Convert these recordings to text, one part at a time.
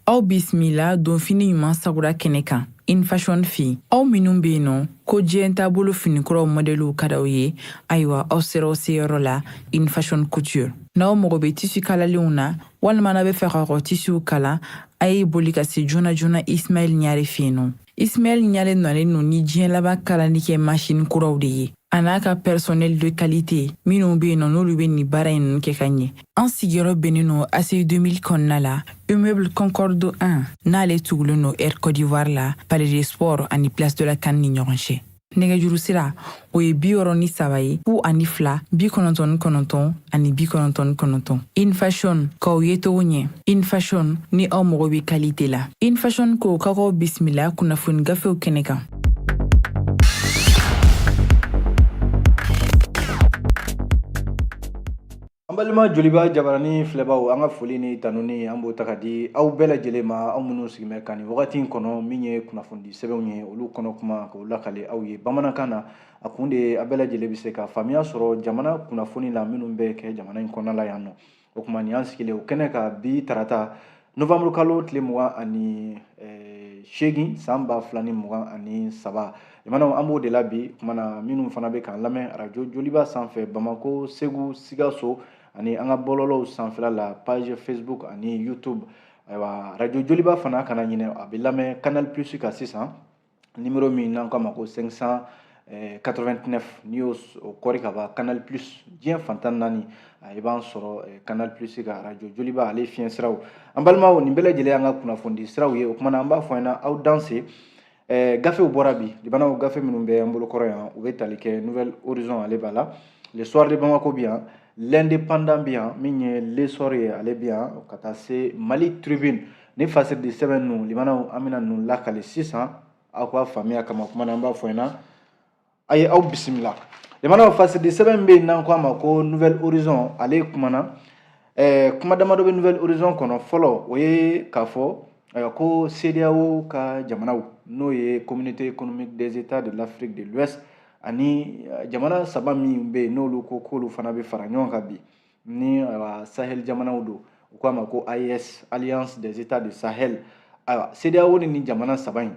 Aw bisimila donfini ɲuman sagura kɛnɛ kan In Fashion fɛ yen. Aw minnu bɛ yen nɔ ko diɲɛ taabolo finikuraw mɔdɛliw ka d'aw ye, ayiwa, aw sera aw seyɔrɔ la In Fashion Couture. N'aw mago bɛ tissu kalalenw na walima n'aw bɛ fɛ k'aw ka tissuw kala, a ye boli ka se joona joona Ismaɛl Ɲare fɛ yen nɔ. Ismaɛl Ɲare nalen don ni diɲɛ laban kalali kɛ machine kuraw de ye, a n'a ka personnel de qualité minnu bɛ yen nɔ, n'olu bɛ nin baara in ninnu kɛ ka ɲɛ. An sigiyɔrɔ bɛnnen don ACI 2000 kɔnɔna la, immeuble Concorde 1, n'ale tugulen don Air Côte d'Ivoire la, Palais des Sports ani Place de la CAN ni ɲɔgɔn cɛ. Nɛgɛjuru sira, o ye 63 ye, 02 99 ani 99. In Fashion, k'aw ye togo ɲɛ. In Fashion, ni aw mago bɛ qualité la. In Fashion ko k'aw bisimila kunnafoni gafew kɛnɛ kan. An balima Joliba jabarani filɛbaw, an ka foli ni tanuni, an b'o ta ka di aw bɛɛ lajɛlen ma, aw minnu sigilen bɛ ka nin wagati in kɔnɔ min ye kunnafonidi sɛbɛnw ye, olu kɔnɔ kuma k'o lakale aw ye bamanankan na. A kun de ye a bɛɛ lajɛlen bɛ se ka faamuya sɔrɔ jamana kunnafoni la minnu bɛ kɛ jamana in kɔnɔna la yan nɔ. O tuma nin y'an sigilen o kɛnɛ kan bi tarata, novembre kalo tile 28 san 2023. Limanaw, an b'o de la bi kuma na. Minnu fana bɛ k'an lamɛn arajo Joliba sanfɛ Bamako, Segu, Sikaso ani an ka bɔlɔlɔw sanfɛla la, page Facebook ani YouTube. Ayiwa, arajo Joliba fana, kana ɲinɛ, a bɛ lamɛn Canal Plus kan sisan, numéro min n'an k'a ma ko 589. N'i y'o kɔri ka ban Canal Plus diɲɛ fantan naani, i b'an sɔrɔ Canal Plus ka arajo Joliba ale fiɲɛ siraw. An balimaw, nin bɛɛ lajɛlen y'an ka kunnafonidi siraw ye. O kuma na, an b'a fɔ ɲɛna aw danse. Gafew bɔra bi. Limanaw, gafe minnu bɛ an bolokɔrɔ yan, u bɛ tali kɛ Nouvel Horizon, ale b'a la, Le Soir de Bamako bi yan, L'Indépendant bi yan, min ye L'Essor ye, ale bi yan, ka taa se Mali Tribune. Ni fasiridi sɛbɛn ninnu, limanaw, an bɛna ninnu lakale sisan aw ka faamuya kama. Kuma na, an b'a fɔ ɲɛna a ye aw bisimila. Limanaw, fasiridi sɛbɛn bɛ yen n'an ko a ma ko Nouvel Horizon, ale kumana kuma damadɔ bɛ Nouvel Horizon kɔnɔ. Fɔlɔ, o ye k'a fɔ ayiwa ko CEDEAO ka jamanaw, n'o ye Communauté économique des États de l'Afrique de l'Ouest, ani jamana saba min bɛ yen, n'olu ko k'olu fana bɛ fara ɲɔgɔn kan bi, ni ayiwa Sahel jamanaw don, u k'a ma ko AES, Alliance des États du Sahel. Ayiwa, CEDEAO ni jamana saba in,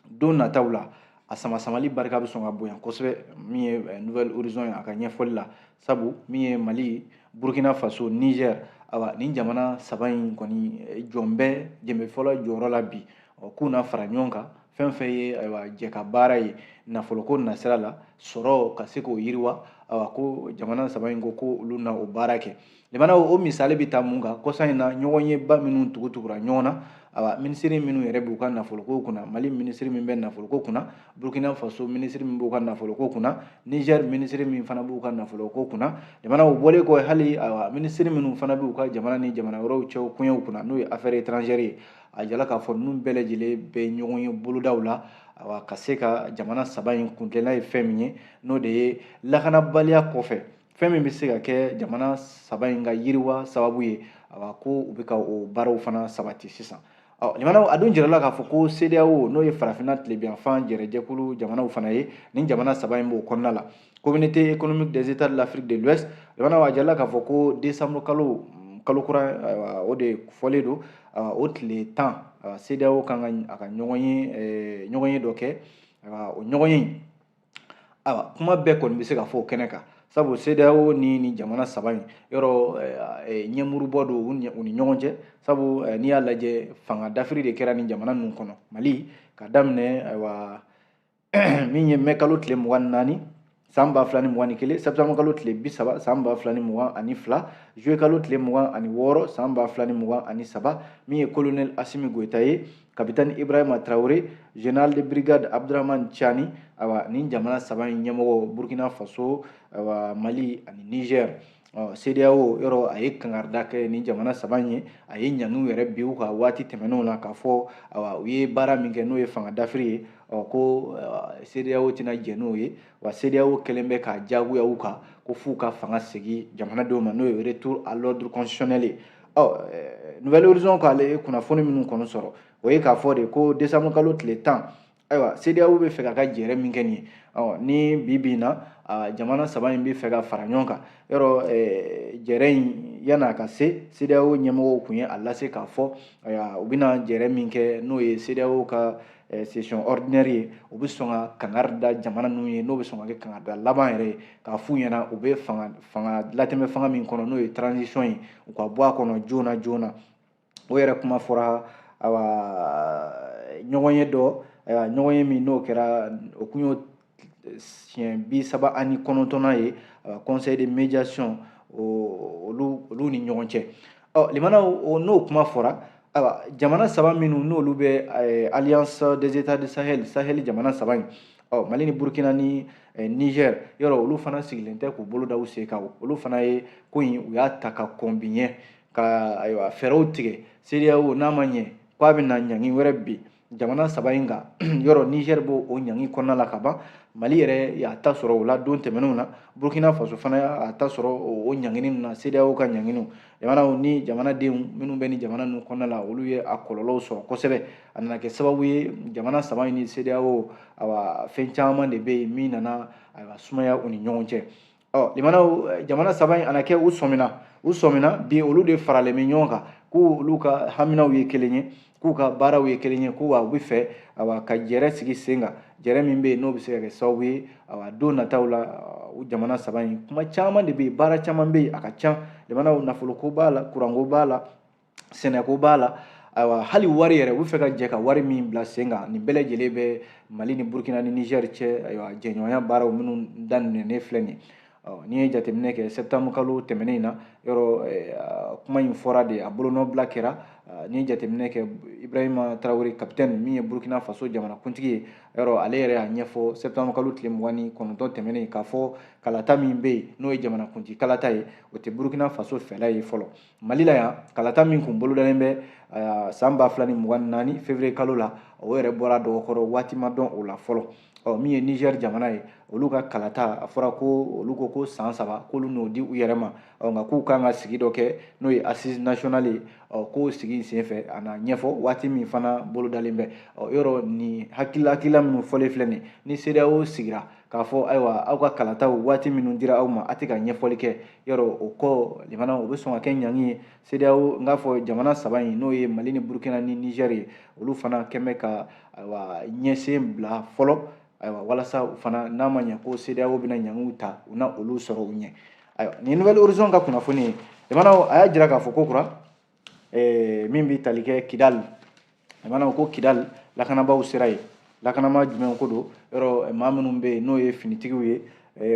don nataw la, a sama-samali barika bɛ sɔn ka bonya kosɛbɛ. Min ye Nouvel Horizon ye a ka ɲɛfɔli la, sabu min ye Mali, Burkina Faso, Niger, awa nin jamana saba in kɔni jɔn bɛ jɛmɛ fɔlɔ jɔyɔrɔ la bi, k'u na fara ɲɔgɔn kan fɛn fɛn ye, ayiwa, jɛ ka baara ye nafoloko nasira la, sɔrɔ ka se k'o yiriwa. Ayiwa, ko jamana saba in ko ko olu na o baara kɛ. Limanaw, o misali bɛ taa mun kan? Kɔsa in na, ɲɔgɔn ye ba minnu tugutugura ɲɔgɔn na, ayiwa, minisiri minnu yɛrɛ b'u ka nafoloko kunna, Mali minisiri min bɛ nafoloko kunna, Burkina Faso minisiri min b'u ka nafoloko kunna, Niger minisiri min fana b'u ka nafoloko kunna. Limanaw, bɔlen kɔ, hali ayiwa minisiri minnu fana b'u ka jamana ni jamana wɛrɛw cɛw koɲɛw kunna, n'o ye affaires étrangères ye, a jala k'a fɔ ninnu bɛɛ lajɛlen bɛ ɲɔgɔn ye bolodaw la, ayiwa, ka se ka jamana saba in kuntilenna ye fɛn min ye, n'o de ye lakanabaliya kɔfɛ, fɛn min bɛ se ka kɛ jamana saba in ka yiriwa sababu ye, ayiwa, ko u bɛ ka o baaraw fana sabati sisan. Ɔ limanaw, a dun jirala k'a fɔ ko CEDEAO, n'o ye farafinna tilebinyanfan jɛrɛjɛkulu jamanaw fana ye, nin jamana saba in b'o kɔnɔna la, Communauté économique des États de l'Afrique de l'Ouest. Limanaw, a jirala k'a fɔ ko décembre kalo, kalo kura, ayiwa, o de fɔlen don, o tile 10, CEDEAO kan ka a ka ɲɔgɔn ye dɔ kɛ. Ayiwa, o ɲɔgɔn ye, ayiwa, kuma bɛɛ kɔni bɛ se ka fɔ o kɛnɛ kan, sabu CEDEAO ni jamana saba in yɔrɔ ɲɛmurubɔ don u ni ɲɔgɔn cɛ, sabu n'i y'a lajɛ, fanga dafiri de kɛra ni jamana ninnu kɔnɔ. Mali, ka daminɛ, ayiwa, min ye mɛ kalo tile 24 san 2021, septembre kalo tile 30 san 2022, juillet kalo tile 26 san 2023, min ye colonel Assimi Goïta ye, capitaine Ibrahima Traoré, général de brigade Abdourahamane Tiani, ayiwa, nin jamana saba in ɲɛmɔgɔ, Burkina Faso, ayiwa, Mali ani Niger. CEDEAO yɔrɔ, a ye kangarida kɛ nin jamana saba in ye, a ye ɲangiw yɛrɛ bin u kan waati tɛmɛnenw na, k'a fɔ ayiwa u ye baara min kɛ, n'o ye fanga dafiri ye, ɔ ko CEDEAO tɛna jɛn n'o ye. Wa CEDEAO kɛlen bɛ k'a diyagoya u kan ko f'u ka fanga segin jamanadenw ma, n'o ye retour à l'ordre constitutionnel ye. Ɔ Nouvel Horizon k'ale kunnafoni minnu kɔni sɔrɔ, o ye k'a fɔ de ko décembre kalo tile 10, Ayiwa, CEDEAO bɛ fɛ k'a ka jɛrɛ min kɛ nin ye, ɔ ni bi bi in na jamana saba in bɛ fɛ ka fara ɲɔgɔn kan yɔrɔ, jɛrɛ in yan'a ka se, CEDEAO ɲɛmɔgɔw tun ye a lase k'a fɔ u bɛna jɛrɛ min kɛ, n'o ye CEDEAO ka session ordinaire ye, u bɛ sɔn ka kangari da jamana ninnu ye, n'o bɛ sɔn ka kɛ kangari da laban yɛrɛ ye, k'a f'u ɲɛna u bɛ fanga latɛmɛ fanga min kɔnɔ, n'o ye transition ye, u ka bɔ a kɔnɔ joona joona. O yɛrɛ kuma fɔra, ayiwa, ɲɔgɔn ye dɔ, ayiwa, ɲɔgɔn ye min n'o kɛra, o kun y'o siɲɛ 39nan ye, conseil de médiation olu ni ɲɔgɔn cɛ. Ɔ limanaw, n'o kuma fɔra, ayiwa, jamana saba minnu n'olu bɛ Alliance des États du Sahel, Sahel jamana saba in, ɔ Mali ni Burukina ni Niger, yɔrɔ olu fana sigilen tɛ k'u bolo da u sen kan. Olu fana ye ko in, u y'a ta ka kɔn bi ɲɛ ka, ayiwa, fɛɛrɛw tigɛ. CEDEAO n'a ma ɲɛ k'a bɛna ɲangi wɛrɛ bi jamana saba in kan, yɔrɔ Niger b'o o ɲangi kɔnɔna la ka ban. Mali yɛrɛ y'a ta sɔrɔ o la don tɛmɛnenw na. Burukina Faso fana y'a ta sɔrɔ o ɲangini na, CEDEAO ka ɲanginiw. Jamanaw ni jamanadenw minnu bɛ ni jamana ninnu kɔnɔna la, olu ye a kɔlɔlɔw sɔrɔ kosɛbɛ. A nana kɛ sababu ye jamana saba in ni CEDEAO, ayiwa, fɛn caman de bɛ yen min nana, ayiwa, sumaya u ni ɲɔgɔn cɛ. Ɔ limanaw, jamana saba in, a na kɛ u sɔmina bi, olu de faralen bɛ ɲɔgɔn kan k'u olu ka haminaw ye kelen ye, k'u ka baaraw ye kelen ye, ko wa u bɛ fɛ, ayiwa, ka jɛrɛ sigi sen kan, jɛrɛ min bɛ yen n'o bɛ se ka kɛ sababu ye, ayiwa, don nataw la, u jamana saba in, kuma caman de bɛ yen, baara caman bɛ yen, a ka ca jamanaw, nafoloko b'a la, kuranko b'a la, sɛnɛko b'a la, ayiwa, hali wari yɛrɛ, u bɛ fɛ ka jɛ ka wari min bila sen kan. Nin bɛɛ lajɛlen bɛ Mali ni Burukina ni Niger cɛ, ayiwa, jɛɲɔgɔnya baaraw minnu daminɛnen filɛ nin ye. N'i ye jateminɛ kɛ, septembre kalo tɛmɛnen in na, yɔrɔ kuma in fɔra de, a bolonɔbila kɛra. N'i ye jateminɛ kɛ, Ibrahima Traoré capitaine min ye Burukina Faso jamanakuntigi ye, yɔrɔ ale yɛrɛ y'a ɲɛfɔ septembre kalo tile 29 tɛmɛnen k'a fɔ kalata min bɛ yen, n'o ye jamanakuntigi kalata ye, o tɛ Burukina Faso fɛla ye fɔlɔ. Mali la yan, kalata min kun bolodalen bɛ san 2024 février kalo la, o yɛrɛ bɔra dɔgɔkɔrɔ, waati ma dɔn o la fɔlɔ. Ɔ min ye Niger jamana ye, olu ka kalata, a fɔra ko olu ko san 3 k'olu n'o di u yɛrɛ ma. Ɔ nka k'u kan ka sigi dɔ kɛ, n'o ye assise nationale ye. Ɔ k'o sigi in senfɛ, a na ɲɛfɔ waati min fana bolodalen bɛ. Ɔ yɔrɔ nin hakilila minnu fɔlen filɛ nin, ni CEDEAO sigira k'a fɔ, ayiwa, aw ka kalataw waati minnu dira aw ma, a tɛ ka ɲɛfɔli kɛ, yɔrɔ o kɔ limana, o bɛ sɔn ka kɛ ɲangi ye CEDEAO. N k'a fɔ jamana saba in, n'o ye Mali ni Burukina ni Niger ye, olu fana kɛn bɛ ka, ayiwa, ɲɛsen bila fɔlɔ, ayiwa, walasa u fana n'a ma ɲɛ ko CEDEAO bɛna ɲangiw ta, u na olu sɔrɔ u ɲɛ. Ayiwa, nin Nouvel Horizon ka kunnafoni ye. Limanaw, a y'a jira k'a fɔ ko kura min bɛ tali kɛ Kidali, limanaw, ko Kidali lakanabaaw sera yen. Lakanama jumɛn ko don? Yɔrɔ maa minnu bɛ yen n'o ye finitigiw ye,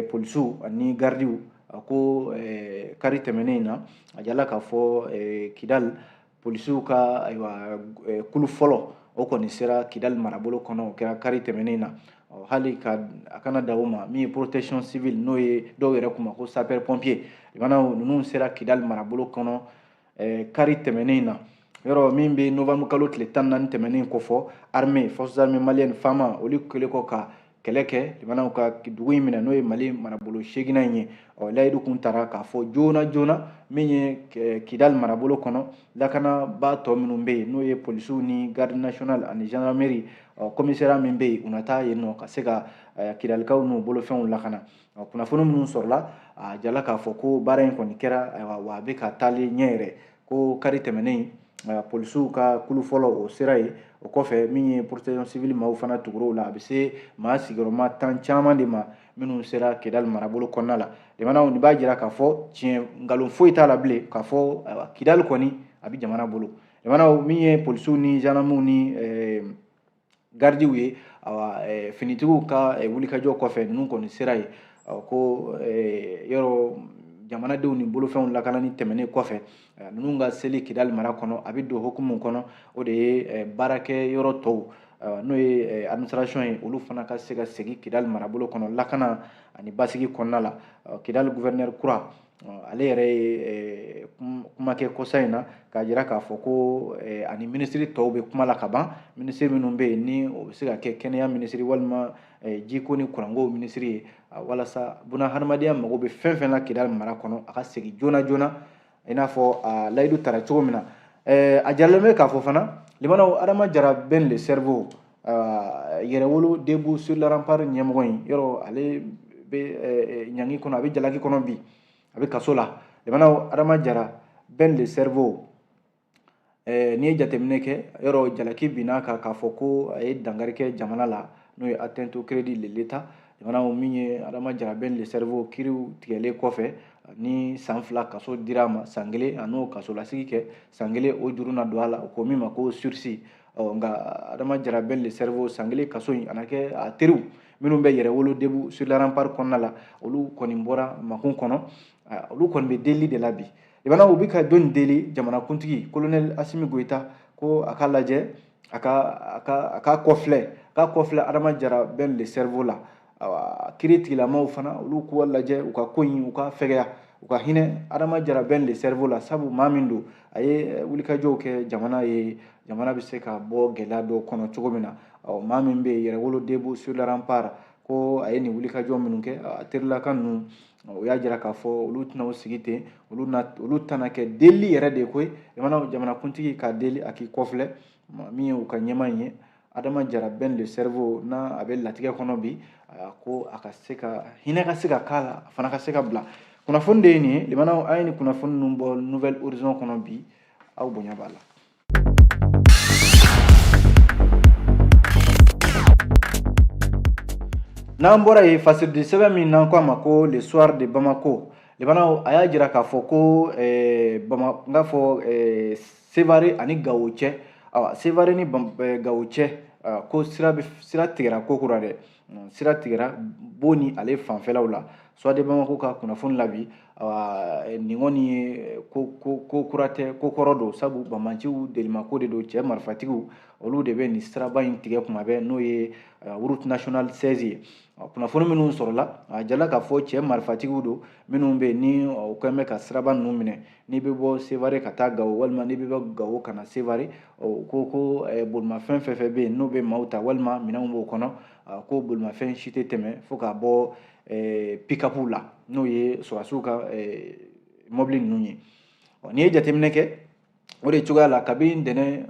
polisiw ani gardiw, a ko kari tɛmɛnen in na, a jala k'a fɔ Kidali polisiw ka, ayiwa, kulu fɔlɔ o kɔni sera Kidali marabolo kɔnɔ. O kɛra kari tɛmɛnen in na. Hali ka a kana da o ma, min ye protection civile, n'o ye dɔw yɛrɛ kuma ko sapeur pompier, limanaw, ninnu sera Kidali marabolo kɔnɔ kari tɛmɛnen in na. Yɔrɔ min bɛ novembre kalo tile 14 tɛmɛnen kɔfɔ, armée, forces armées maliennes, FAMA, olu kɛlen kɔ ka kɛlɛ kɛ, limanaw, ka dugu in minɛ, n'o ye Mali marabolo seeginna in ye. Ɔ layidu kun taara k'a fɔ joona joona, min ye Kidali marabolo kɔnɔ lakanabaa tɔ minnu bɛ yen, n'o ye polisiw ni garde nationale ani gendarmerie, ɔ commissariat min bɛ yen, u na taa yen nɔ ka se ka Kidalikaw n'u bolofɛnw lakana. Kunnafoni minnu sɔrɔla, a jala k'a fɔ ko baara in kɔni kɛra, ayiwa, wa a bɛ ka taalen ɲɛ yɛrɛ, ko kari tɛmɛnen polisiw ka kulu fɔlɔ o sera yen. O kɔfɛ, min ye protection civile maaw fana tugura o la, a bɛ se maa sigiyɔrɔma 10 caman de ma minnu sera Kidali marabolo kɔnɔna la. Jamanaw, nin b'a jira k'a fɔ tiɲɛ, nkalon foyi t'a la bilen k'a fɔ, ayiwa, Kidali kɔni a bɛ jamana bolo. Jamanaw, min ye polisiw ni gendarmew ni gardiw ye, ayiwa, finitigiw ka wulikajɔ kɔfɛ, ninnu kɔni sera yen. Ko yɔrɔ jamanadenw ni bolofɛnw lakanani tɛmɛnen kɔfɛ, ninnu ka seli Kidali mara kɔnɔ, a bɛ don hukumu kɔnɔ, o de ye baarakɛ yɔrɔ tɔw, n'o ye administration ye, olu fana ka se ka segin Kidali marabolo kɔnɔ lakana ani basigi kɔnɔna la. Kidali gouverneur kura, ale yɛrɛ ye kuma kɛ kɔsa in na k'a jira k'a fɔ ko ani minisiri tɔw bɛ kuma la ka ban, minisiri minnu bɛ yen ni o bɛ se ka kɛ kɛnɛya minisiri walima jiko ni kuranko minisiri ye, walasa buna hadamadenya mago bɛ fɛn fɛn na Kidali mara kɔnɔ, a ka segin joona joona, i n'a fɔ a layidu tara cogo min na. A jaralen bɛ k'a fɔ fana, limanaw, Adama Jara Ben le cerveau, Yɛrɛwolo Debout sur le Rempart ɲɛmɔgɔ in, yɔrɔ ale bɛ ɲangi kɔnɔ, a bɛ jalaki kɔnɔ bi, a bɛ kaso la. Limanaw, Adama Jara Ben le Cerveau, n'i ye jateminɛ kɛ, yɔrɔ jalaki binna kan k'a fɔ ko a ye dankari kɛ jamana la, n'o ye atteinte au crédit de l'État. Limanaw, min ye Adama Jara Ben le Cerveau, kiiriw tigɛlen kɔfɛ ni san 2 kaso dira a ma, san 1 a n'o kasolasigi kɛ, san 1 o juru na don a la, o ko min ma ko sursis. Nka Adama Jara Ben le Cerveau, san 1 kaso in, a na kɛ a teriw minnu bɛ Yɛrɛwolo Debout sur le Rempart kɔnɔna la, olu kɔni bɔra makun kɔnɔ, olu kɔni bɛ deli de la bi. Limanaw, u bɛ ka jɔni deli? Jamanakuntigi Colonel Assimi Goïta, ko a ka lajɛ, a ka kɔfilɛ, a ka kɔfilɛ Adama Jara Ben le Cerveau la. Awa, kiiri tigilamaw fana, olu k'u lajɛ, u ka ko in, u ka fɛgɛya, u ka hinɛ Adama Jara Ben le Cerveau la, sabu maa min don, a ye wulikajɔw kɛ jamana ye, jamana bɛ se ka bɔ gɛlɛya dɔw kɔnɔ cogo min na. Ɔ, maa min bɛ yen, Yɛrɛwolo Debout sur le Rempart, ko a ye nin wulikajɔ minnu kɛ, a terilaka ninnu, o y'a jira k'a fɔ olu tɛna o sigi ten, olu tɛna kɛ deli yɛrɛ de koyi. Jamanakuntigi ka deli, a k'i kɔfilɛ min ye u ka ɲɛmaa in ye, Adama Jara Ben le Cerveau, n'a a bɛ latigɛ kɔnɔ bi, a ko a ka se ka hinɛ ka se ka k'a la, a fana ka se ka bila. Kunnafoni de ye nin ye. Limanaw, an ye nin kunnafoni ninnu bɔ Nouvel Horizon kɔnɔ bi, aw bonya b'a la. N'an bɔra yen, fasiridi sɛbɛn min n'an ko a ma ko Le Soir de Bamako, limanaw, a y'a jira k'a fɔ ko n k'a fɔ Sevare ani Gawo cɛ, awa, Sevare ni Gawo cɛ, ko sira tigɛra ko kura dɛ, sira tigɛra Bo ni ale fanfɛlaw la. Soir de Bamako ka kunnafoni la bi, awa, nin kɔni ye ko kura tɛ, ko kɔrɔ don, sabu banbaanciw delimako de don. Cɛ marifatigiw, olu de bɛ nin siraba in tigɛ kuma bɛɛ, n'o ye route nationale 16 ye. Kunnafoni minnu sɔrɔla, a jala k'a fɔ cɛ marifatigiw don minnu bɛ yen ni u kɛlen bɛ ka siraba ninnu minɛ. N'i bɛ bɔ Sevare ka taa Gawo, walima n'i bɛ bɔ Gawo ka na Sevare, ko bolimafɛn fɛn fɛn bɛ yen n'o bɛ maaw ta walima minɛnw b'o kɔnɔ, ko bolimafɛn si tɛ tɛmɛ fo ka bɔ pick-up la, n'o ye sɔrɔdasiw ka mɔbili ninnu ye. N'i ye jateminɛ kɛ, o de cogoya la, kabi ntɛnɛn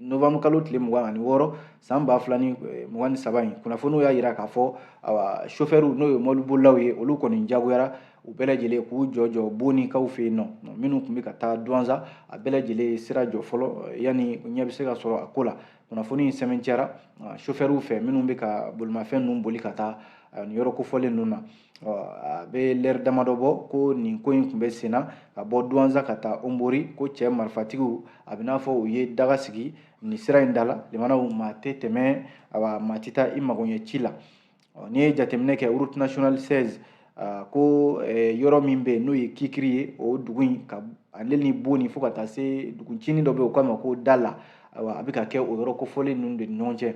novembre kalo tile 26 san 2023 in, kunnafoniw y'a jira k'a fɔ, awa, chauffeur, n'o ye mɔbilibolilaw ye, olu kɔni jagoyara u bɛɛ lajɛlen k'u jɔ jɔ Bonikaw fɛ yen nɔ, minnu tun bɛ ka taa Duwanza, a bɛɛ lajɛlen ye sira jɔ fɔlɔ yanni ɲɛ bɛ se ka sɔrɔ a ko la. Kunnafoni in sɛmɛntiyara chauffeur fɛ minnu bɛ ka bolimafɛn ninnu boli ka taa nin yɔrɔ kofɔlen ninnu na. A bɛ lɛri damadɔ bɔ ko nin ko in tun bɛ sen na ka bɔ Duwanza ka taa Onbori, ko cɛ marifatigiw, a bɛ n'a fɔ u ye daga sigi nin sira in da la. Limanaw, maa tɛ tɛmɛ, awa, maa tɛ taa i magoɲɛ ci la. N'i ye jateminɛ kɛ, route nationale 16, ko yɔrɔ min bɛ yen n'o ye Kikiri ye, o dugu in ka ale ni Boni fo ka taa se duguncinin dɔ bɛ yen, o k'a ma ko Dala, awa, a bɛ ka kɛ o yɔrɔ kofɔlen ninnu de ni ɲɔgɔn cɛ.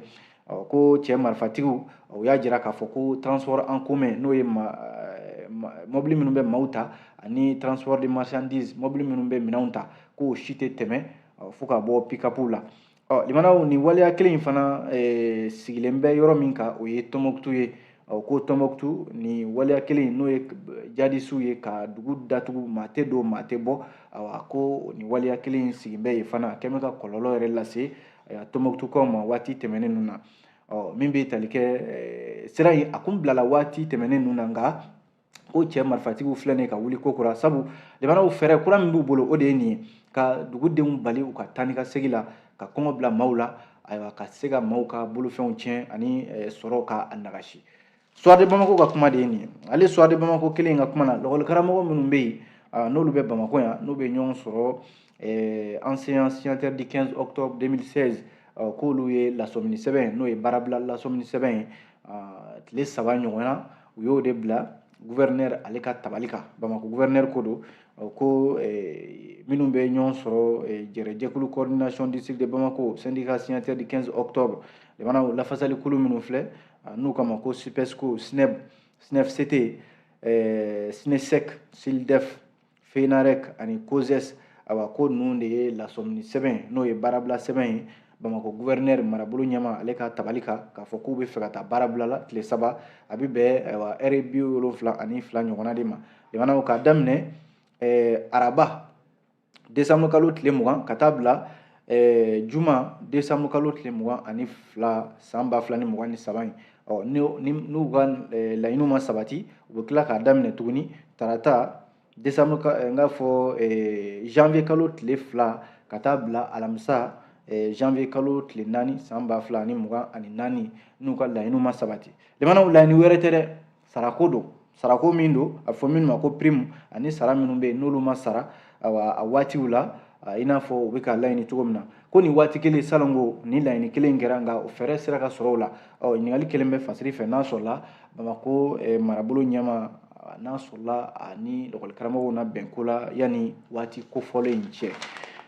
Ko cɛ marifatigiw, o y'a jira k'a fɔ ko transport en commun, n'o ye mɔbili minnu bɛ maaw ta, ani transport de marchandise, mɔbili minnu bɛ minɛnw ta, k'o si tɛ tɛmɛ fo ka bɔ pick-up la. Limanaw, nin waleya kelen in fana sigilen bɛ yɔrɔ min kan, o ye Tɔnbɔkutu ye. Ko Tɔnbɔkutu, nin waleya kelen in, n'o ye jadisiw ye ka dugu datugu, maa tɛ don, maa tɛ bɔ, awa, ko nin waleya kelen in sigilen bɛ yen fana, a kɛlen bɛ ka kɔlɔlɔ yɛrɛ lase Tɔnbɔkutukaw ma waati tɛmɛnen ninnu na. Min bɛ tali kɛ sira in, a kun bilala waati tɛmɛnen ninnu na, nka ko cɛ marifatigiw filɛ nin ye ka wuli ko kura, sabu limanaw, fɛɛrɛ kura min b'u bolo, o de ye nin ye, ka dugudenw bali u ka taa ni ka segin la, ka kɔngɔ bila maaw la, ayiwa, ka se ka maaw ka bolofɛnw tiɲɛ ani sɔrɔ ka a nagasi. Soir de Bamako ka kuma de ye nin ye. Ale Soir de Bamako kelen in ka kuma na, lɔkɔlikaramɔgɔ minnu bɛ yen, n'olu bɛ Bamakɔ yan, n'u bɛ ɲɔgɔn sɔrɔ enseignant signataire du 15 octobre 2016, k'olu ye lasɔmini sɛbɛn, n'o ye baarabila lasɔmini sɛbɛn ye, tile 3 ɲɔgɔnna, u y'o de bila gouverneur ale ka tabali kan. Bamakɔ gouverneur ko don ko minnu bɛ ɲɔgɔn sɔrɔ jɛrɛjɛkulu coordination district de Bamako, syndicat signataire du 15 octobre, limanaw, lafasalikulu minnu filɛ, n'u kama ko SUPESCO, SNEB, SNEFCT, SNESEC, SILDEF, FENAREC ani COSES, awa, ko ninnu de ye lasɔmini sɛbɛn, n'o ye baarabila sɛbɛn ye, Bamakɔ gouverneur marabolo ɲɛma ale ka tabali kan, k'a fɔ k'u bɛ fɛ ka taa baarabila la tile 3, a bɛ bɛn, ayiwa, ɛri 72 ɲɔgɔnna de ma. Limanaw, k'a daminɛ araba décembre kalo tile 20 ka taa bila Juma décembre kalo tile 22 san 2023 in, ɔ n'u ka laɲiniw ma sabati, u bɛ tila k'a daminɛ tuguni tarata décembre, n k'a fɔ janvier kalo tile 2 ka taa bila alamisa janvier kalo tile 4 san 2024, n'u ka laɲiniw ma sabati. Limanaw, laɲini wɛrɛ tɛ dɛ, sarako don. Sarako min don, a fɔ minnu ma ko prime, ani sara minnu bɛ yen n'olu ma sara awa a waatiw la, i n'a fɔ u bɛ ka laɲini cogo min na, ko nin waati kelen salongo ni laɲini kelen kɛra, nka o fɛɛrɛ sera ka sɔrɔ o la. Ɔ ɲininkali kelen bɛ Fasiri fɛ, n'a sɔrɔla Bamakɔ marabolo ɲɛma, n'a sɔrɔla ani lakɔlikaramɔgɔw na bɛn ko la yanni waati kofɔlen in cɛ.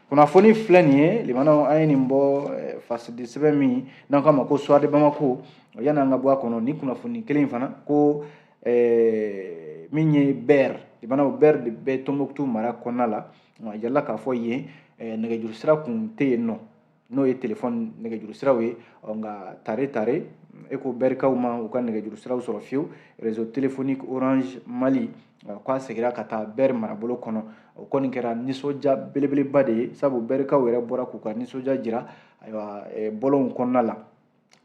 Kunnafoni filɛ nin ye, limanaw, an ye nin bɔ fasidi sɛbɛn min n'an k'a ma ko Soir de Bamako. Yanni an ka bɔ a kɔnɔ, ni kunnafoni kelen in fana ko min ye Ber, limanaw, Ber de bɛ Tɔnbɔkutu mara kɔnɔna la. A yirala k'a fɔ yen nɛgɛjuru sira kun tɛ yen nɔ, n'o ye telefɔni nɛgɛjuru siraw ye. Nka tare tare e ko Berkaw ma u ka nɛgɛjuru siraw sɔrɔ fiyewu. Réseau téléphonique Orange Mali k'a seginna ka taa Ber marabolo kɔnɔ. O kɔni kɛra nisɔndiya belebeleba de ye, sabu Berkaw yɛrɛ bɔra k'u ka nisɔndiya jira ayiwa bɔlɔnw kɔnɔna la.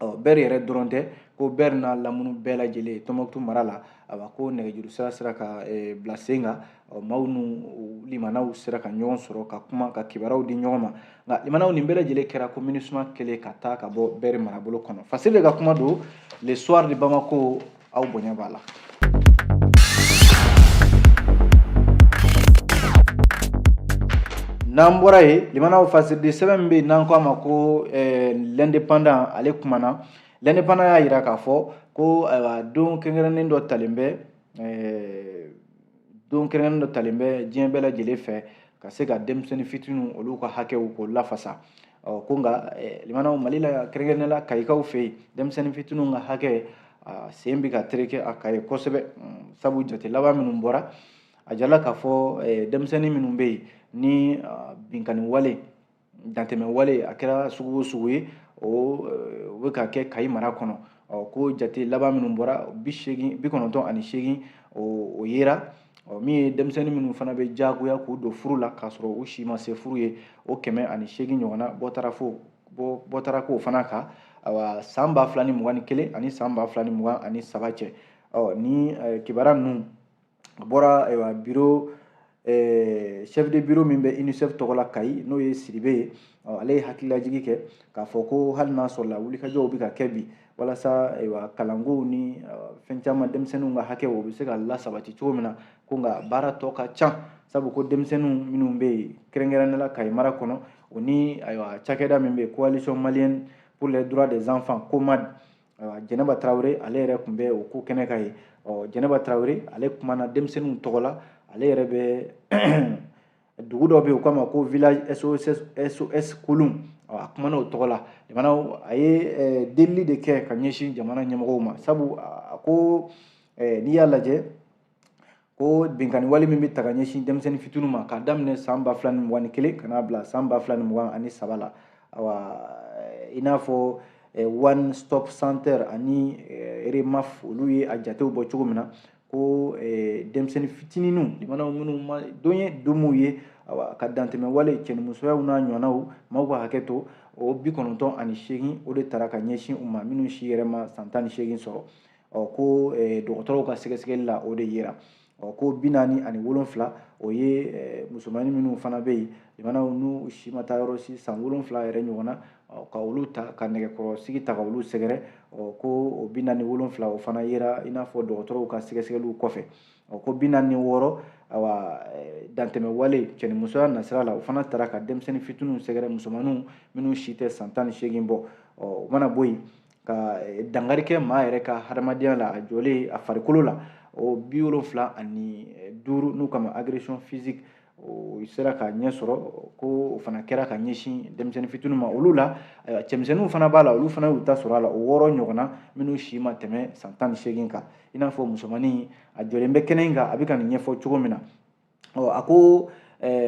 Ɔ Ber yɛrɛ dɔrɔn tɛ, ko Ber n'a lamunu bɛɛ lajɛlen Tɔnbɔkutu mara la, awa ko nɛgɛjuru sira sera ka bila sen kan. Maaw n'u limanaw sera ka ɲɔgɔn sɔrɔ ka kuma, ka kibaruyaw di ɲɔgɔn ma. Nka limanaw, nin bɛɛ lajɛlen kɛra ko MINUSMA kɛlen ka taa ka bɔ Ber marabolo kɔnɔ. Fasiri de ka kuma don Le Soir de Bamako, aw bonya b'a la. N'an bɔra yen, limanaw, fasiridi sɛbɛn min bɛ yen n'an ko a ma ko L'Indépendant, ale kumana. L'Indépendant y'a jira k'a fɔ ko ayiwa don kɛrɛnkɛrɛnnen dɔ talen bɛ, don kɛrɛnkɛrɛnnen dɔ talen bɛ diɲɛ bɛɛ lajɛlen fɛ ka se ka denmisɛnnin fitininw olu ka hakɛw k'o lafasa. Ɔ ko nka limanaw, Mali la, kɛrɛnkɛrɛnnenya la Kayikaw fɛ yen, denmisɛnnin fitininw ka hakɛ sen bɛ ka tereke a kan yen kosɛbɛ, sabu jate laban minnu bɔra, a jirala k'a fɔ denmisɛnnin minnu bɛ yen ni binkanni wale, dantɛmɛ wale, a kɛra sugu o sugu ye, o bɛ ka kɛ Kayi mara kɔnɔ. Ɔ ko jate laban minnu bɔra, 98 o yera. Ɔ min ye denmisɛnnin minnu fana bɛ jagoya k'u don furu la k'a sɔrɔ u si ma se furu ye, o 108 ɲɔgɔnna bɔ taara k'o fana kan, awa san 2021 ani san 2023 cɛ. Ɔ ni kibaruya ninnu bɔra ayiwa bureau, chef de bureau min bɛ UNICEF tɔgɔ la Kayi, n'o ye Sidibe ye, ale ye hakililajigi kɛ k'a fɔ ko hali n'a sɔrɔla wulikajɔw bɛ ka kɛ bi walasa ayiwa kalankow ni fɛn caman, denmisɛnninw ka hakɛw o bɛ se ka lasabati cogo min na, ko nka baara tɔ ka ca, sabu ko denmisɛnninw minnu bɛ yen kɛrɛnkɛrɛnnenya la Kayi mara kɔnɔ, o ni ayiwa cakɛda min bɛ yen Coalition malienne pour les droits des enfants, COMAD, ayiwa Jɛnɛba Tarawele ale yɛrɛ tun bɛ o ko kɛnɛ kan yen. Ɔ Jɛnɛba Tarawele ale kumana denmisɛnninw tɔgɔ la. Ale yɛrɛ bɛ dugu dɔ bɛ yen u k'a ma ko village SOS, SOS Kolon, a kumana o tɔgɔ la. Limanaw, a ye delili de kɛ ka ɲɛsin jamana ɲɛmɔgɔw ma, sabu a ko n'i y'a lajɛ ko binkanni wale min bɛ ta ka ɲɛsin denmisɛnnin fitininw ma k'a daminɛ san 2021 ka n'a bila san 2023 la, awa i n'a fɔ One Stop Center ani REMAF olu ye a jatew bɔ cogo min na, ko denmisɛnnin fitininw, limanaw, minnu ma don ye don m'u ye, awa ka dantɛmɛ wale, cɛnimusoyaw n'a ɲɔgɔnnaw, maaw ka hakɛ to, o 98 o de tara ka ɲɛsin u ma, minnu si yɛrɛ ma san 18 sɔrɔ. Ɔ ko dɔgɔtɔrɔw ka sɛgɛsɛgɛli la o de yera. Ɔ ko 47 o ye musomannin minnu fana bɛ yen, limanaw, n'u si ma taa yɔrɔ si, san 7 yɛrɛ ɲɔgɔn na, ka olu ta ka nɛgɛkɔrɔsigi ta ka olu sɛgɛrɛ. Ɔ ko o 47 o fana yera i n'a fɔ dɔgɔtɔrɔw ka sɛgɛsɛgɛliw kɔfɛ. Ɔ ko 46, awa dantɛmɛ wale cɛnimusoya nasira la, o fana tara ka denmisɛnnin fitininw sɛgɛrɛ, musomanninw minnu si tɛ san 18 bɔ. Ɔ o mana bɔ yen, ka dankari kɛ maa yɛrɛ ka hadamadenya la, a jɔlen a farikolo la, o 75 n'u kama agression physique, o sera ka ɲɛ sɔrɔ, ko o fana kɛra ka ɲɛsin denmisɛnnin fitininw ma. Olu la cɛmisɛnninw fana b'a la, olu fana y'u ta sɔrɔ a la, o 6 ɲɔgɔnna minnu si ma tɛmɛ san 18 kan, i n'a fɔ musomannin a jɔlen bɛ kɛnɛ in kan, a bɛ ka nin ɲɛfɔ cogo min na. Ɔ a ko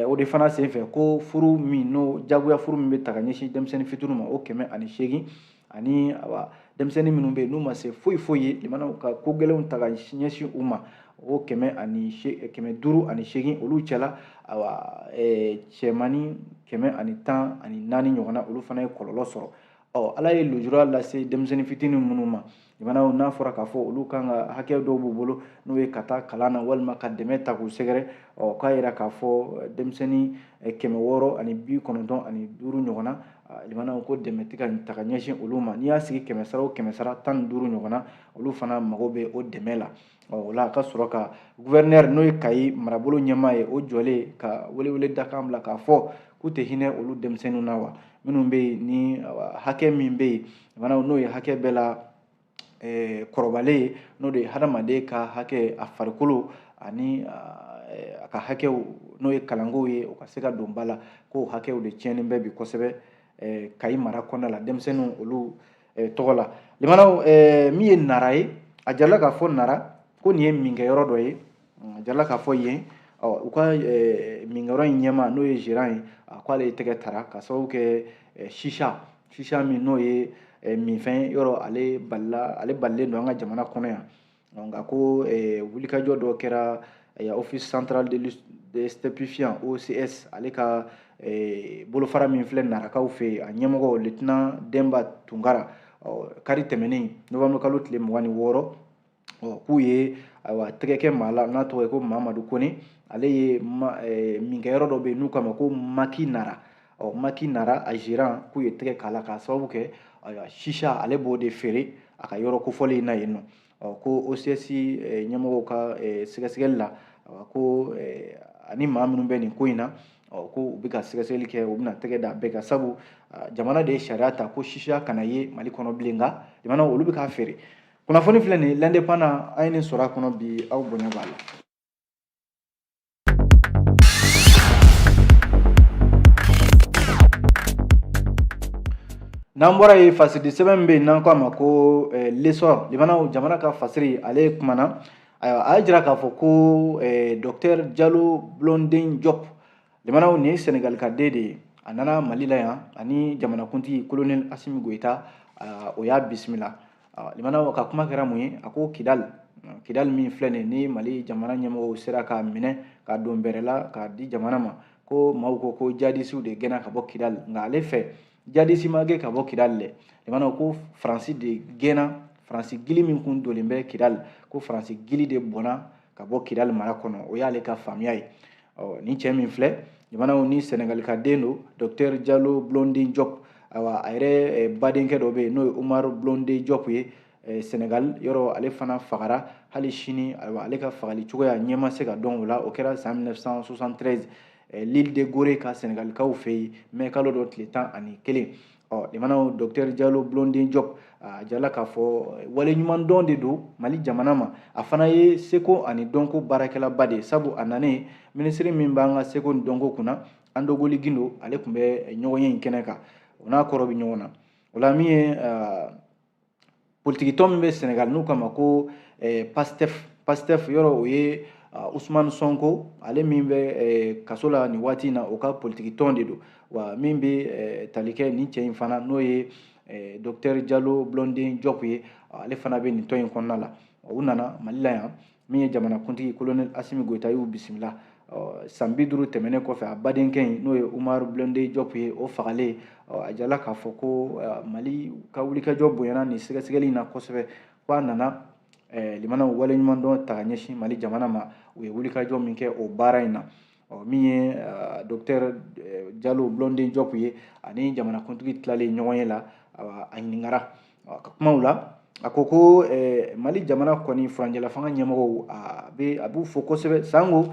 o de fana senfɛ ko furu min n'o jagoya furu min bɛ ta ka ɲɛsin denmisɛnnin fitininw ma, o 108, ani awa denmisɛnnin minnu bɛ yen n'u ma se foyi foyi ye, limanaw, ka ko gɛlɛnw ta ka ɲɛsin u ma, O 508 olu cɛla, awa, cɛmannin 114 ɲɔgɔnna, olu fana ye kɔlɔlɔ sɔrɔ. Ɔ, Ala ye lujura lase denmisɛnnin fitinin minnu ma, limanaw, n'a fɔra k'a fɔ olu kan ka hakɛ dɔw b'u bolo, n'o ye ka taa kalan na walima ka dɛmɛ ta k'u sɛgɛrɛ. Ɔ, k'a yira k'a fɔ denmisɛnnin 695 ɲɔgɔnna, limanaw, ko dɛmɛ tɛ ka ta ka ɲɛsin olu ma. N'i y'a sigi 100 sara o 100 sara, 15 ɲɔgɔnna, olu fana mago bɛ o dɛmɛ la. Ɔ, o la a ka sɔrɔ ka gouverneur, n'o ye Kayi marabolo ɲɛmaa ye, o jɔlen ka welewele dakan bila k'a fɔ k'u tɛ hinɛ olu denmisɛnninw na wa, minnu bɛ yen ni hakɛ min bɛ yen, limanaw, n'o ye hakɛ bɛɛ la kɔrɔbalen ye, n'o de ye hadamaden ka hakɛ, a farikolo ani a ka hakɛw, n'o ye kalankow ye, o ka se ka don ba la, k'o hakɛw de tiɲɛnen bɛ bi kosɛbɛ Kayi mara kɔnɔna la, denmisɛnninw olu tɔgɔ la. Limanaw, min ye Nara ye, a jirala k'a fɔ Nara ko nin ye minkɛyɔrɔ dɔ ye. A jirala k'a fɔ yen, ɔ, u ka minkɛyɔrɔ in ɲɛmaa, n'o ye gérant ye, a ko ale ye tɛgɛ tara ka sababu kɛ shisha min, n'o ye minfɛn yɔrɔ, ale balila, ale balilen don an ka jamana kɔnɔ yan. Nka ko wulikajɔ dɔ kɛra Office central de stupéfiants, OCS, ale ka bolofara min filɛ Narakaw fɛ yen, a ɲɛmɔgɔ lieutenant Denba Tunkara, kari tɛmɛnen, novembre kalo tile 26, ɔ, k'u ye, ayiwa, tɛgɛ kɛ maa la n'a tɔgɔ ye ko Mamadu Kone. Ale ye minkɛyɔrɔ dɔ bɛ yen n'u k'a ma ko Maki Nara. Ɔ, Maki Nara, a gérant, k'u ye tɛgɛ k'a la k'a sababu kɛ, ayiwa, shisha, ale b'o de feere a ka yɔrɔ kofɔlen in na yen nɔ. Ɔ, ko OCS ɲɛmɔgɔw ka sɛgɛsɛgɛli la, ko ani maa minnu bɛ nin ko in na, ɔ, ko u bɛ ka sɛgɛsɛgɛli kɛ, u bɛna tɛgɛ da bɛɛ kan, sabu jamana de ye sariya ta ko shisha kana ye Mali kɔnɔ bilen, nka jamana olu bɛ k'a feere. Kunnafoni filɛ nin ye, L'Indépendant, an ye nin sɔrɔ a kɔnɔ bi, aw bonya b'a la. N'an bɔra yen, fasidi sɛbɛn min bɛ yen n'an ko a ma ko L'Essor, limanaw, jamana ka fasiri, ale kumana. Ayiwa, a y'a jira k'a fɔ ko docteur Jalo Blondin Diop, limanaw, nin ye Senegal ka den de ye. A nana Mali la yan ani jamanakuntigi colonel Assimi Goïta, o y'a bisimila. Limanaw, ka kuma kɛra mun ye? A ko Kidal, Kidal min filɛ nin ni Mali jamana ɲɛmɔgɔw sera k'a minɛ k'a don bɛrɛ la k'a di jamana ma, ko maaw ko ko jadisiw de gɛnna ka bɔ Kidal, nka ale fɛ jadisi ma gɛn ka bɔ Kidal dɛ. Limanaw, ko Faransi de gɛnna, Faransi gili min kun donnen bɛ Kidal, ko Faransi gili de bɔnna ka bɔ Kidal mara kɔnɔ. O y'ale ka faamuya ye. Ɔ, nin cɛ min filɛ, limanaw, ni Senegal ka den don, docteur Jalo Blondin Diop, ayiwa, a yɛrɛ badenkɛ dɔ bɛ yen n'o ye Umar Blondin Diop ye Senegal yɔrɔ, ale fana fagara. Hali sini, ayiwa, ale ka fagali cogoya ɲɛ ma se ka dɔn o la. O kɛra san 1973, l'île de Gorée ka Senegalikaw fɛ yen, mɛ kalo dɔ tile 11. Ɔ, limanaw, docteur Jalo Blondin Diop a jirala k'a fɔ waleɲumandɔn de don Mali jamana ma. A fana ye seko ani dɔnko baarakɛlaba de ye, sabu a nanen, minisiri min b'an ka seko ni dɔnko kunna, Andogoli Gindo, ale tun bɛ ɲɔgɔnye in kɛnɛ kan, o n'a kɔrɔ bɛ ɲɔgɔn na. O la, min ye politikitɔn min bɛ Senegal n'u k'a ma ko Pastef, Pastef yɔrɔ, o ye Ousmane Sonko, ale min bɛ kaso la nin waati in na, o ka politikitɔn de don. Wa min bɛ tali kɛ nin cɛ in fana, n'o ye docteur Jalo Blondin Diop ye, ale fana bɛ nin tɔn in kɔnɔna la. U nana Mali la yan, min ye jamanakuntigi colonel Assimi Goïta y'u bisimila. San 50 tɛmɛnen kɔfɛ, a badenkɛ in, n'o ye Umar Blondin Diop ye, o fagalen, a jirala k'a fɔ ko Mali ka wulikajɔ bonyana nin sɛgɛsɛgɛli in na kosɛbɛ, ko a nana, limanaw, waleɲumandɔn ta ka ɲɛsin Mali jamana ma, u ye wulikajɔ min kɛ o baara in na. Ɔ, min ye docteur Jalo Blondin Diop ye, ani jamanakuntigi tilalen ɲɔgɔn ye la, a ɲininkara ka kumaw la, a ko ko Mali jamana kɔni furancɛla fanga ɲɛmɔgɔw, a b'u fo kosɛbɛ. Sango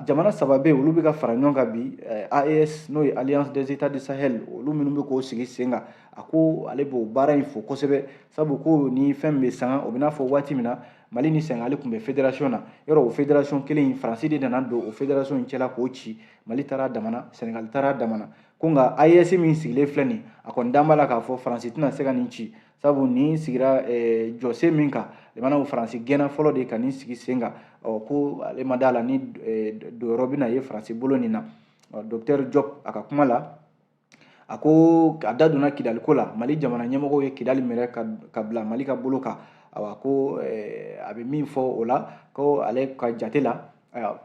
jamana saba bɛ yen, olu bɛ ka fara ɲɔgɔn kan bi, AES, n'o ye Alliance des États du Sahel, olu minnu bɛ k'o sigi sen kan, a ko ale b'o baara in fo kosɛbɛ, sabu ko ni fɛn bɛ sanga, o bɛ n'a fɔ waati min na Mali ni Senegali tun bɛ fédération na yɔrɔ, o fédération kelen in, Faransi de nana don o fédération in cɛla k'o ci. Mali taara a damana, Senegali taara a damana. Ko nka AES min sigilen filɛ nin, a kɔni dan b'a la k'a fɔ Faransi tɛna se ka nin ci, sabu nin sigira jɔsen min kan, limanaw, Faransi gɛnna fɔlɔ de ka nin sigi sen kan. Ɔ, ko ale ma da la ni donyɔrɔ bɛna ye Faransi bolo nin na. Docteur Diop, a ka kuma la, a ko a da donna Kidaliko la. Mali jamana ɲɛmɔgɔw ye Kidali minɛ ka bila Mali ka bolo kan. Awa, ko a bɛ min fɔ o la, ko ale ka jate la, ayiwa,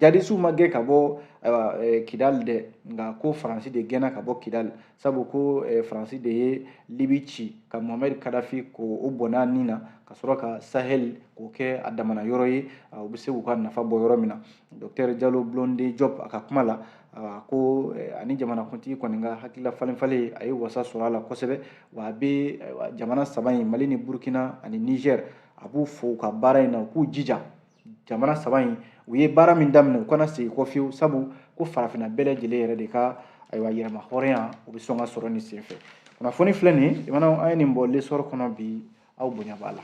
jadisiw ma gɛn ka bɔ, ayiwa, Kidali dɛ, nka ko Faransi de gɛnna ka bɔ Kidali, sabu ko Faransi de ye Libi ci ka Mohamed Kadafi k'o bɔnɛ a ni na, ka sɔrɔ ka Sahel k'o kɛ a damana yɔrɔ ye, u bɛ se k'u ka nafa bɔ yɔrɔ min na. Docteur Jalo Blondin Diop, a ka kuma la, ko ani jamanakuntigi kɔni ka hakilila falen falen, a ye wasa sɔrɔ a la kosɛbɛ. Wa a bɛ jamana saba in, Mali ni Burukina ani Niger, a b'u fo u ka baara in na. U k'u jija, jamana saba in, u ye baara min daminɛ, u kana segin kɔ fiyewu, sabu ko farafinna bɛɛ lajɛlen yɛrɛ de ka, ayiwa, yɛrɛma hɔrɔnya, o bɛ sɔn ka sɔrɔ nin senfɛ. Kunnafoni filɛ nin ye, an ye nin bɔ L'Essor kɔnɔ bi, aw bonya b'a la.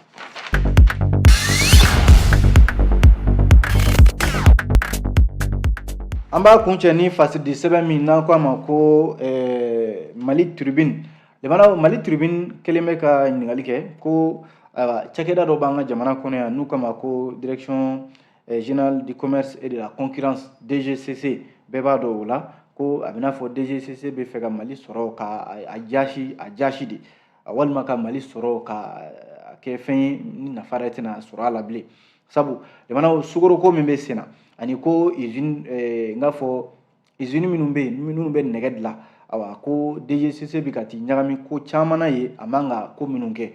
An b'a kuncɛ ni fasidi sɛbɛn min n'an ko a ma ko Mali Tribune. Limanaw, Mali Tribune kelen bɛ ka ɲininkali kɛ ko, ayiwa, cakɛda dɔ b'an ka jamana kɔnɔ yan n'u k'a ma ko Direction générale du commerce et de la concurrence, DGCC. Bɛɛ b'a dɔn o la ko a bɛ n'a fɔ DGCC bɛ fɛ ka Mali sɔrɔ ka a jasi, a jasi de, walima ka Mali sɔrɔ ka kɛ fɛn ye ni nafa yɛrɛ tɛna sɔrɔ a la bilen, sabu jamanaw sukoroko min bɛ sen na, ani ko usine, n k'a fɔ usine minnu bɛ yen, minnu bɛ nɛgɛ dilan, awa, ko DGCC bɛ ka t'i ɲagami ko caman na ye, a man ka ko minnu kɛ.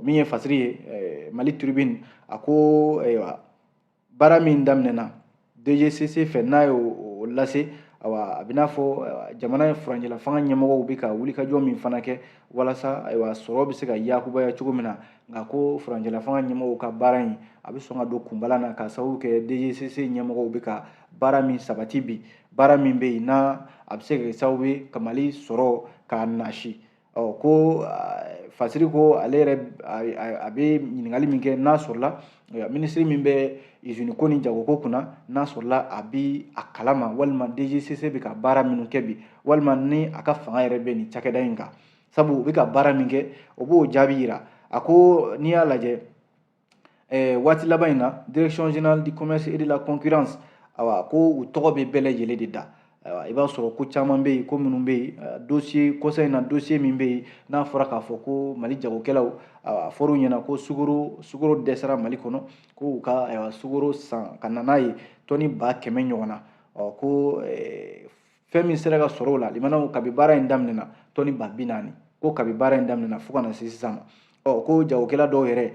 Min ye fasiri ye, Mali Tribune, a ko, ayiwa, baara min daminɛna DGCC fɛ, n'a ye o lase, awa, a bɛ n'a fɔ jamana ye furancɛla fanga ɲɛmɔgɔw bɛ ka wulikajɔ min fana kɛ walasa, ayiwa, sɔrɔ bɛ se ka yakubaya cogo min na. Nka ko furancɛla fanga ɲɛmɔgɔw ka baara in, a bɛ sɔn ka don kunbala na, ka sababu kɛ DGCC ɲɛmɔgɔw bɛ ka baara min sabati bi, baara min bɛ yen n'a a bɛ se ka kɛ sababu ye ka Mali sɔrɔ k'a nasi. Ɔ, ko fasiri ko ale yɛrɛ a bɛ ɲininkali min kɛ, n'a sɔrɔla minisiri min bɛ usine ko ni jagoko kunna, n'a sɔrɔla a bɛ a kalama, walima DGCC bɛ ka baara minnu kɛ bi, walima ni a ka fanga yɛrɛ bɛ nin cakɛda in kan, sabu u bɛ ka baara min kɛ, o b'o jaabi yira. A ko n'i y'a lajɛ waati laban in na, Direction générale du commerce et de la concurrence, awa, ko u tɔgɔ bɛ bɛɛ lajɛlen de da. Ayiwa, i b'a sɔrɔ ko caman bɛ yen, ko minnu bɛ yen, dossier kɔsa in na, dossier min bɛ yen n'a fɔra k'a fɔ ko Mali jagokɛlaw, a fɔr'u ɲɛna ko sukoro dɛsɛra Mali kɔnɔ, ko u ka, ayiwa, sukoro san ka na n'a ye tɔni 100 000 ɲɔgɔn na. Ɔ, ko fɛn min sera ka sɔrɔ o la, limanaw, kabi baara in daminɛna, tɔni 40 000, ko kabi baara in daminɛna fo ka na se sisan ma. Ɔ, ko jagokɛla dɔw yɛrɛ,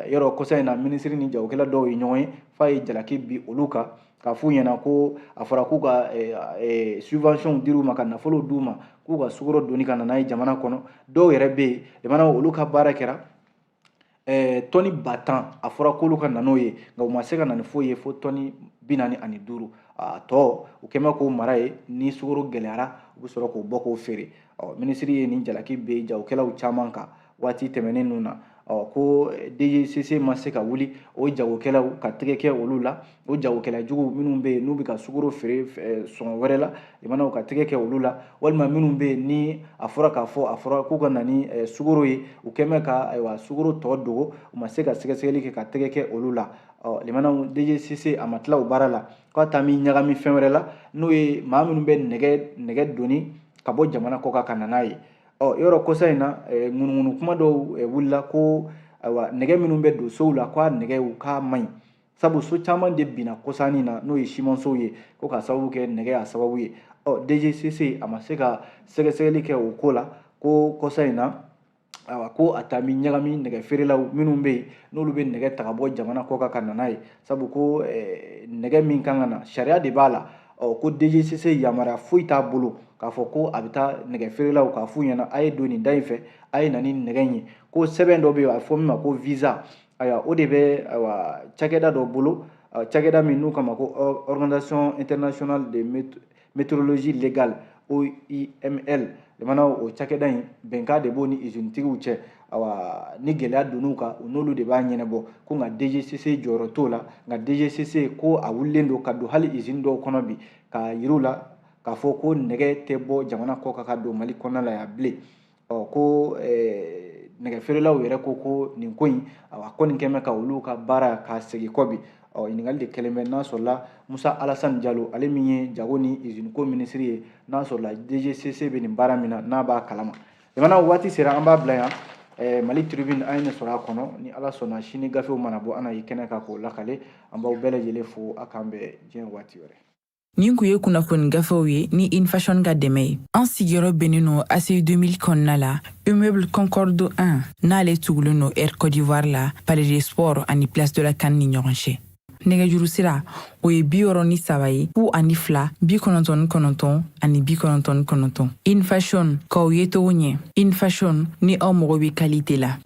yɔrɔ kɔsa in na, minisiri ni jagokɛla dɔw ye ɲɔgɔn ye f'a ye jalaki bi olu kan, k'a f'u ɲɛna ko a fɔra k'u ka subvention dir'u ma, ka nafolo d'u ma, k'u ka sukaro doni ka na n'a ye jamana kɔnɔ. Dɔw yɛrɛ bɛ yen, limanaw, olu ka baara kɛra tɔni 10 000, a fɔra k'olu ka na n'o ye, nka u ma se ka na ni foyi ye fo tɔni 45. A tɔ, u kɛn bɛ k'o mara ye, ni sukaro gɛlɛyara, u bɛ sɔrɔ k'o bɔ k'o feere. Ɔ, minisiri ye nin jalaki bɛ jagokɛlaw caman kan waati tɛmɛnen ninnu na. Ɔ, ko DGCC ma se ka wuli o jagokɛlaw ka tɛgɛ kɛ olu la, o jagokɛla jugu minnu bɛ yen n'u bɛ ka sukaro feere sɔngɔ wɛrɛ la, limanaw, ka tɛgɛ kɛ olu la, walima minnu bɛ yen ni a fɔra k'a fɔ, a fɔra k'u ka na ni sukaro ye, u kɛn bɛ ka, ayiwa, sukaro tɔ dogo, u ma se ka sɛgɛsɛgɛli kɛ ka tɛgɛ kɛ olu la. Ɔ, limanaw, DGCC a ma tila o baara la, k'a taa min ɲagami fɛn wɛrɛ la, n'o ye maa minnu bɛ nɛgɛ doni ka bɔ jamana kɔ kan ka na n'a ye. Ɔ, yɔrɔ kɔsa in na, ŋunuŋunu kuma dɔw wulila ko, ayiwa, nɛgɛ minnu bɛ don sow la, k'a nɛgɛw k'a man ɲi, sabu so caman de binna kɔsannin na, n'o ye simansow ye, ko ka sababu kɛ nɛgɛ y'a sababu ye. Ɔ, DGCC a ma se ka sɛgɛsɛgɛli kɛ o ko la, ko kɔsa in na, ayiwa, ko a taa min ɲagami nɛgɛ feerelaw minnu bɛ yen n'olu bɛ nɛgɛ ta ka bɔ jamana kɔ kan ka na n'a ye, sabu ko nɛgɛ min kan ka na, sariya de b'a la. Ɔ, ko DGCC yamaruya foyi t'a bolo k'a fɔ ko a bɛ taa nɛgɛ feerelaw k'a f'u ɲɛna a ye don nin da in fɛ, a ye na ni nɛgɛ in ye. Ko sɛbɛn dɔ bɛ yen, a bɛ fɔ min ma ko visa, ayiwa, o de bɛ, ayiwa, cakɛda dɔ bolo, cakɛda min n'u k'a ma ko Organisation internationale de métrologie légale, OIML. Limanaw, o cakɛda in, bɛnkan de b'o ni usinetigiw cɛ. Awa, ni gɛlɛya donn'u kan, u n'olu de b'a ɲɛnabɔ. Ko nka DGCC jɔyɔrɔ t'o la. Nka DGCC ko a wulilen don ka don hali usine dɔw kɔnɔ bi, k'a yir'u la k'a fɔ ko nɛgɛ tɛ bɔ jamana kɔ kan ka don Mali kɔnɔna la yan bilen. Ɔ, ko nɛgɛ feerelaw yɛrɛ ko ko nin ko in, awa, kɔni kɛn bɛ ka olu ka baara k'a segin kɔ bi. Ɔ, ɲininkali de kɛlen bɛ n'a sɔrɔla Musa Alasani Jalo, ale min ye jago ni usine ko minisiri ye, n'a sɔrɔla DGCC bɛ nin baara min na, n'a b'a kalama. Jamana waati sera, an b'a bila yan. Mali Tribune, an ye nin sɔrɔ a kɔnɔ. Ni Ala sɔnna, sini gafew mana bɔ, an na ye kɛnɛ kan k'o lakale. An b'aw bɛɛ lajɛlen fo. A k'an bɛn diɲɛ waati wɛrɛ. Nin kun ye kunnafoni gafew ye ni Infashion ka dɛmɛ ye. An sigiyɔrɔ bɛnnen no ACI 2000 kɔnɔna la, immeuble Concorde 1, n'ale tugulen no Air Côte d'Ivoire la, Palais des Sports ani Place de la CAN ni ɲɔgɔn cɛ. Nɛgɛjuru sira, o ye 63 ye, 02 99 ani 99. Infashion, k'aw ye cogo ɲɛ. Infashion, ni aw mago bɛ qualité la.